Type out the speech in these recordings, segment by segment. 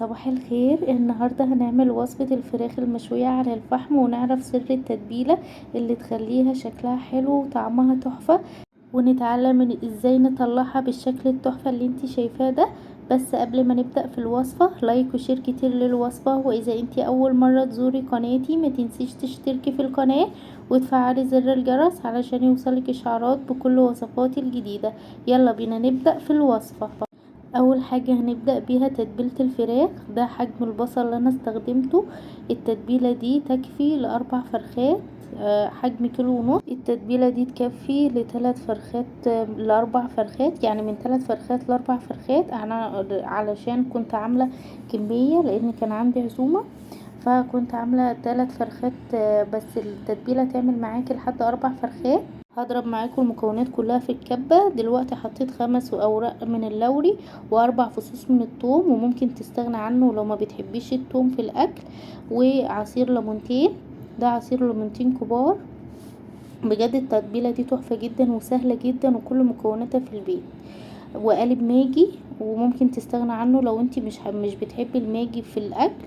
صباح الخير. النهاردة هنعمل وصفة الفراخ المشوية على الفحم، ونعرف سر التتبيلة اللي تخليها شكلها حلو وطعمها تحفة، ونتعلم ازاي نطلعها بالشكل التحفة اللي انتي شايفاه ده. بس قبل ما نبدأ في الوصفة like و share كتير للوصفة، واذا انتي اول مرة تزوري قناتي ما تنسيش تشتركي في القناة وتفعلي زر الجرس علشان يوصلك اشعارات بكل وصفاتي الجديدة. يلا بينا نبدأ في الوصفة. اول حاجة هنبدأ بيها تتبيلة الفراخ. ده حجم البصل اللي انا استخدمته. التتبيلة دي تكفي ل4 فرخات، حجم كيلو ونص. التتبيلة دي تكفي لتلات فرخات، لاربع فرخات، يعني من 3 فرخات ل4 فرخات. انا علشان كنت عاملة كمية لان كان عندي عزومة، فكنت عاملة 3 فرخات، بس التتبيلة تعمل معاكي لحد 4 فرخات. هضرب معاكم المكونات كلها في الكبة. دلوقتي حطيت 5 اوراق من اللوري و4 فصوص من الثوم، وممكن تستغنى عنه لو ما بتحبيش الثوم في الاكل، وعصير ليمونتين، ده عصير ليمونتين كبار. بجد التتبيلة دي تحفة جدا وسهلة جدا وكل مكوناتها في البيت. وقالب ماجي، وممكن تستغنى عنه لو انتي مش بتحبي الماجي في الاكل.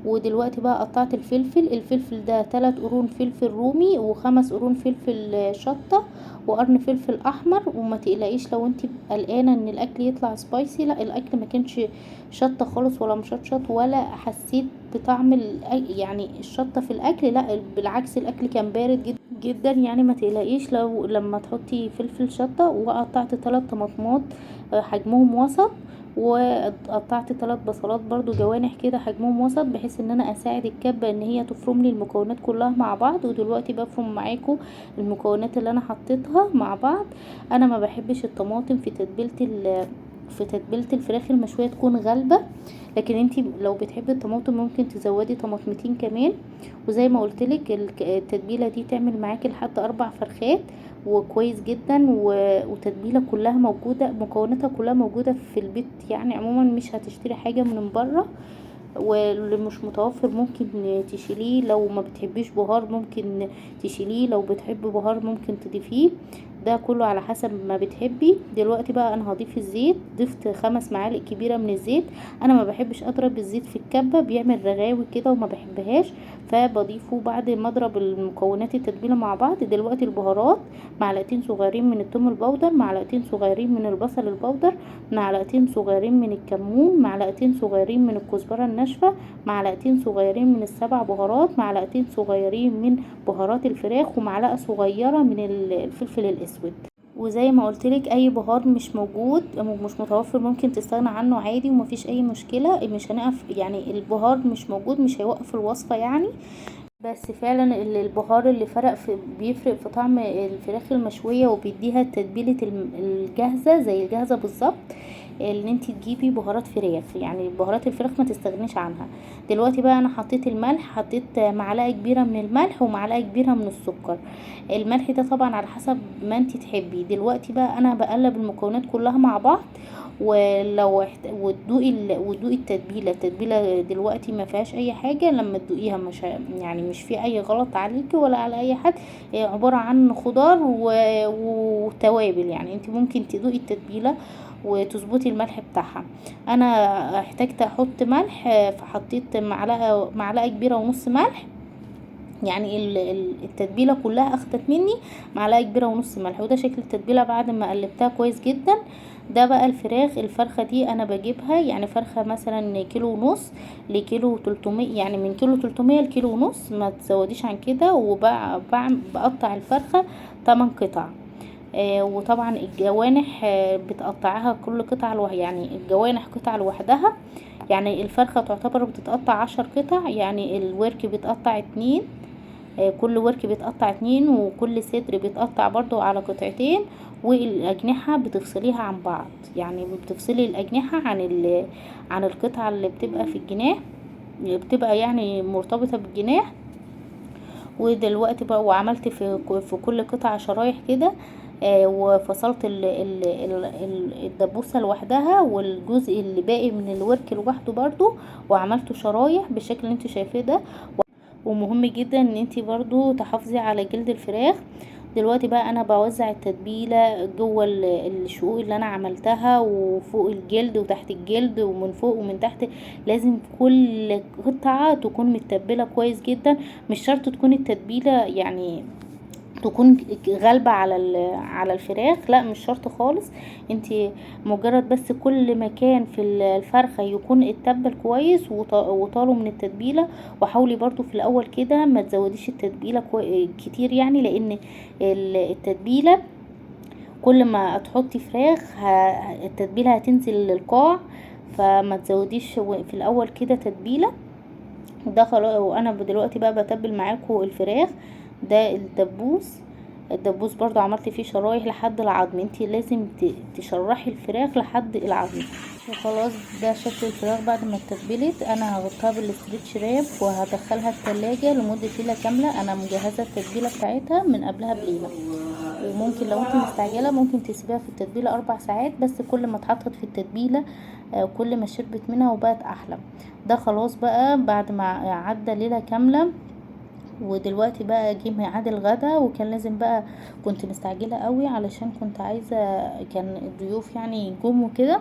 ودلوقتي بقى قطعت الفلفل. الفلفل ده 3 قرون فلفل رومي و5 قرون فلفل شطة وقرن فلفل احمر. وما تقلقيش لو انتي قلقانة ان الاكل يطلع spicy، لا الاكل ما كانش شطة خالص ولا مشطشط ولا حسيت بطعم الشطة في الاكل، لا بالعكس الاكل كان بارد جدا، يعني ما تقلقيش لو لما تحطي فلفل شطة. وقطعت 3 طماطمات حجمهم وسط، وقطعت 3 بصلات برضو جوانح كده حجمهم وسط، بحيث ان انا اساعد الكبة ان هي تفرم لي المكونات كلها مع بعض. ودلوقتي بفرم معاكم المكونات اللي انا حطيتها مع بعض. انا ما بحبش الطماطم في تتبيلة الفراخ المشوية تكون غالبة، لكن انتي لو بتحبي الطماطم ممكن تزودي طماطمتين كمان. وزي ما قلتلك التتبيلة دي تعمل معاكي لحد 4 فرخات وكويس جدا، وتتبيلة كلها موجودة، مكوناتها كلها موجودة في البيت، يعني عموما مش هتشتري حاجة من بره. واللي مش متوفر ممكن تشيليه، لو ما بتحبيش بهار ممكن تشيليه، لو بتحبي بهار ممكن تضيفيه، ده كله على حسب ما بتحبي. دلوقتي بقى انا هضيف الزيت. ضفت 5 معالق كبيرة من الزيت. انا ما بحبش اضرب الزيت في الكبة، بيعمل رغاوي كده وما بحبهاش، فبضيفه بعد ما اضرب المكونات التتبيلة مع بعض. دلوقتي البهارات، معلقتين صغيرين من التوم البودر، معلقتين صغيرين من البصل البودر، معلقتين صغيرين من الكمون، معلقتين صغيرين من الكزبرة الناشفة، معلقتين صغيرين من ال7 بهارات، معلقتين صغيرين من بهارات الفراخ، ومعلقة صغيرة من الفلفل الاسود. وزي ما قلتلك اي بهار مش موجود مش متوفر ممكن تستغنى عنه عادي ومفيش اي مشكلة، مش هنقف يعني البهار مش موجود مش هيوقف الوصفة يعني. بس فعلا البهار اللي فرق في بيفرق في طعم الفراخ المشوية وبيديها تتبيلة الجاهزة زي الجاهزة بالظبط، ان انت تجيبي بهارات فراخ، يعني بهارات الفراخ ما تستغنيش عنها. دلوقتي بقى انا حطيت الملح، حطيت معلقة كبيرة من الملح ومعلقة كبيرة من السكر. الملح ده طبعا على حسب ما انت تحبي. دلوقتي بقى انا بقلب المكونات كلها مع بعض، وتدوقي وتدوقي التتبيلة. التتبيلة دلوقتي ما فيهاش اي حاجة، لما تدوقيها مش في اي غلط عليكي ولا على اي حد، هي عبارة عن خضار وتوابل، يعني انت ممكن تدوقي التتبيلة وتظبطي الملح بتاعها. انا احتاجت احط ملح، فحطيت معلقة كبيرة ونص ملح، يعني التتبيلة كلها اخدت مني معلقة كبيرة ونص ملح. وده شكل التتبيلة بعد ما قلبتها كويس جدا. ده بقى الفراخ. الفرخة دي انا بجيبها يعني فرخة مثلا كيلو ونص لكيلو تلتمية، يعني من كيلو تلتمية لكيلو ونص، ما تزوديش عن كده. وبقطع الفرخة 8 قطع. وطبعا الجوانح، بتقطعها كل قطعة لوحدها، يعني الجوانح قطعة لوحدها، يعني الفرخة تعتبر بتتقطع 10 قطع، يعني الورك بيتقطع 2، كل ورك بيتقطع 2، وكل صدر بيتقطع برضو على قطعتين، والأجنحة بتفصليها عن بعض، يعني بتفصلي الأجنحة عن القطعة اللي بتبقى في الجناح، بتبقى يعني مرتبطة بالجناح. ودلوقتي بقى وعملت في كل قطعة شرايح كده، وفصلت الدبوسة لوحدها والجزء اللي باقي من الورك لوحده برضو، وعملته شرايح بالشكل اللي انتوا شايفاه ده. ومهم جدا ان انتي برضو تحافظي على جلد الفراخ. دلوقتي بقى انا بوزع التتبيله جوه الشقوق اللي انا عملتها، وفوق الجلد وتحت الجلد ومن فوق ومن تحت. لازم كل قطعه تكون متبله كويس جدا، مش شرط تكون التتبيله يعني تكون غالبة على الفراخ، لا مش شرط خالص. انتي مجرد بس كل مكان في الفرخة يكون اتبل كويس وطاله من التتبيلة. وحاولي برضو في الاول كده ما تزوديش التتبيلة كتير يعني، لان التتبيلة كل ما تحطي فراخ التتبيلة هتنزل للقاع، فما تزوديش في الاول كده تتبيلة. ده خلاص. وانا دلوقتي بقى بتبل معاكم الفراخ. ده الدبوس، الدبوس برضو عملت فيه شرايح لحد العظم، انتي لازم تشرحي الفراخ لحد العظم. وخلاص ده شكل الفراخ بعد ما اتبلت. انا هغطيها بال stretch wrap وهدخلها التلاجة لمدة ليلة كاملة. انا مجهزة التتبيلة بتاعتها من قبلها بليلة، وممكن لو انت مستعجلة ممكن تسيبيها في التتبيلة 4 ساعات، بس كل ما اتحطت في التتبيلة، كل ما شربت منها وبقت احلى. ده خلاص بقى بعد ما عدى ليلة كاملة. ودلوقتي بقى جه ميعاد الغدا، وكان لازم بقى، كنت مستعجلة قوي علشان كنت عايزة، كان الضيوف يعني جم وكده،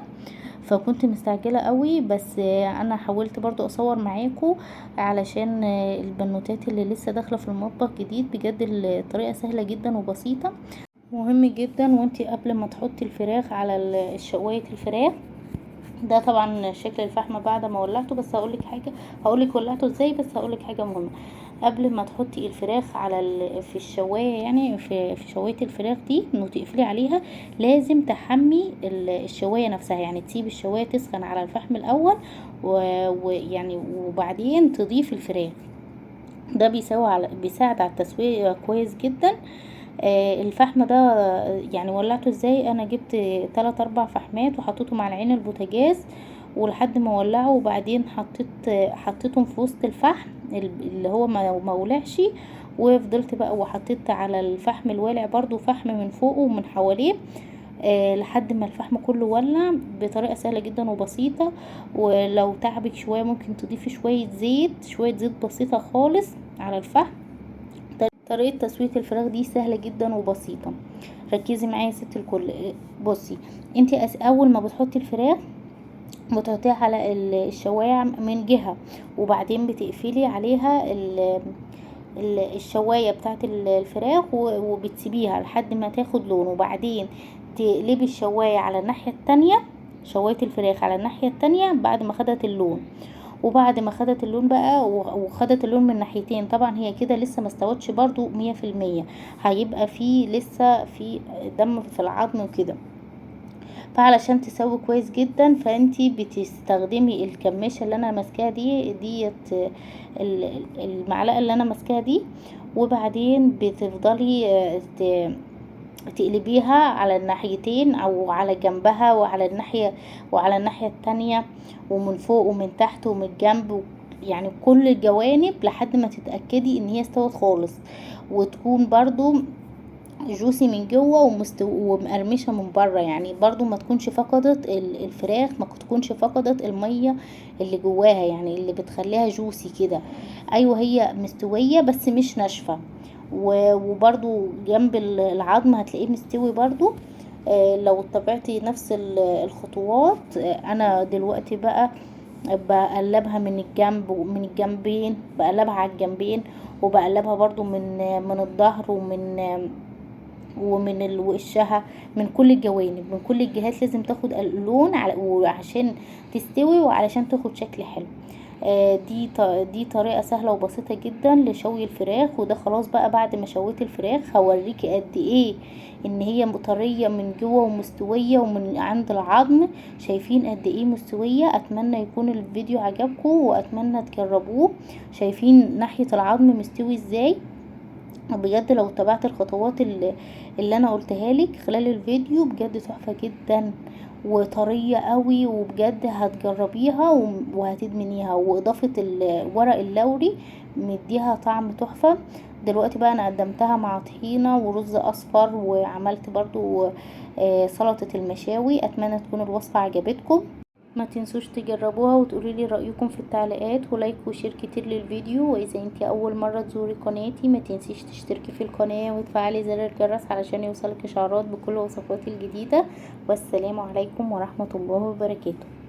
فكنت مستعجلة قوي. بس انا حاولت برضو اصور معاكم علشان البنوتات اللي لسه داخلة في المطبخ جديد. بجد الطريقة سهلة جدا وبسيطة، مهم جدا. وانتي قبل ما تحطي الفراخ على شواية الفراخ، ده طبعا شكل الفحم بعد ما ولعته. بس هقولك حاجة، هقولك ولعته ازاي، بس هقولك حاجة مهمة. قبل ما تحطي الفراخ على في الشواية، يعني في شواية الفراخ دي، انه تقفلي عليها، لازم تحمي الشواية نفسها، يعني تسيبي الشواية تسخن على الفحم الاول، وبعدين تضيفي الفراخ. ده بيساعد على التسوية كويس جدا. الفحم ده ولعته ازاي؟ انا جبت 3-4 فحمات وحطيتهم على عين البوتاجاز ولحد ما ولعوا، وبعدين حطيتهم في وسط الفحم اللي هو ما ولعش، وفضلت بقى وحطيت على الفحم الوالع برضو فحم من فوقه ومن حواليه، لحد ما الفحم كله ولع. بطريقة سهلة جدا وبسيطة. ولو تعبك شوية ممكن تضيفي شوية زيت بسيطة خالص على الفحم. طريقة تسوية الفراخ دي سهلة جدا وبسيطة، ركزي معايا يا ست الكل. بصي انتي اول ما بتحطي الفراخ بتحطيها على الشواية من جهة، وبعدين بتقفلي عليها الشواية بتاعت الفراخ وبتسيبيها لحد ما تاخد لون، وبعدين تقلبي الشواية على الناحية التانية، شواية الفراخ على الناحية التانية بعد ما خدت اللون. وبعد ما خدت اللون بقى وخدت اللون من ناحيتين، طبعا هي كده لسه ما استوتش برضو مية في المية، هيبقى في لسه في دم في العظم وكده. فعلشان تسوي كويس جدا فانتي بتستخدمي الكماشة اللي انا ماسكاها دي، ديت المعلقة اللي انا ماسكاها دي، وبعدين بتفضلي، تقلبيها على الناحيتين او على جنبها وعلى الناحية وعلى الناحية التانية، ومن فوق ومن تحت ومن الجنب، يعني كل الجوانب لحد ما تتأكدي ان هي استوت خالص، وتكون برضو جوسي من جوه ومقرمشه من بره، يعني برضو ما تكونش فقدت الفراخ، ما تكونش فقدت الميه اللي جواها، يعني اللي بتخليها جوسي كده. ايوه هي مستويه بس مش ناشفه، وبرضو جنب العظم هتلاقيه مستوي برضو. لو اتبعتي نفس الخطوات. انا دلوقتي بقى بقلبها من الجنب ومن الجنبين، بقلبها على الجنبين، وبقلبها برضو من الظهر ومن وشها، من كل الجوانب، من كل الجهات لازم تاخد اللون وعشان تستوي وعلشان تاخد شكل حلو. دي طريقة سهلة وبسيطة جدا لشوي الفراخ. وده خلاص بقى بعد ما شويت الفراخ هوريكي قد ايه ان هي طرية من جوه ومستوية ومن عند العظم، شايفين قد ايه مستوية. اتمنى يكون الفيديو عجبكم واتمنى تجربوه. شايفين ناحية العظم مستوي ازاي؟ بجد لو اتبعت الخطوات اللي انا قلتها لك خلال الفيديو بجد تحفة جدا وطرية قوي، وبجد هتجربيها وهتدمنيها. واضافة ورق اللوري مديها طعم تحفة. دلوقتي بقى انا قدمتها مع طحينة ورز اصفر، وعملت برضو، سلطة المشاوي. اتمنى تكون الوصفة عجبتكم. ما تنسوش تجربوها وتقولوا لي رأيكم في التعليقات، و like و share كتير للفيديو. واذا انت اول مرة تزوري قناتي ما تنسيش تشتركي في القناة وتفعلي زر الجرس علشان يوصلك اشعارات بكل وصفاتي الجديدة. والسلام عليكم ورحمة الله وبركاته.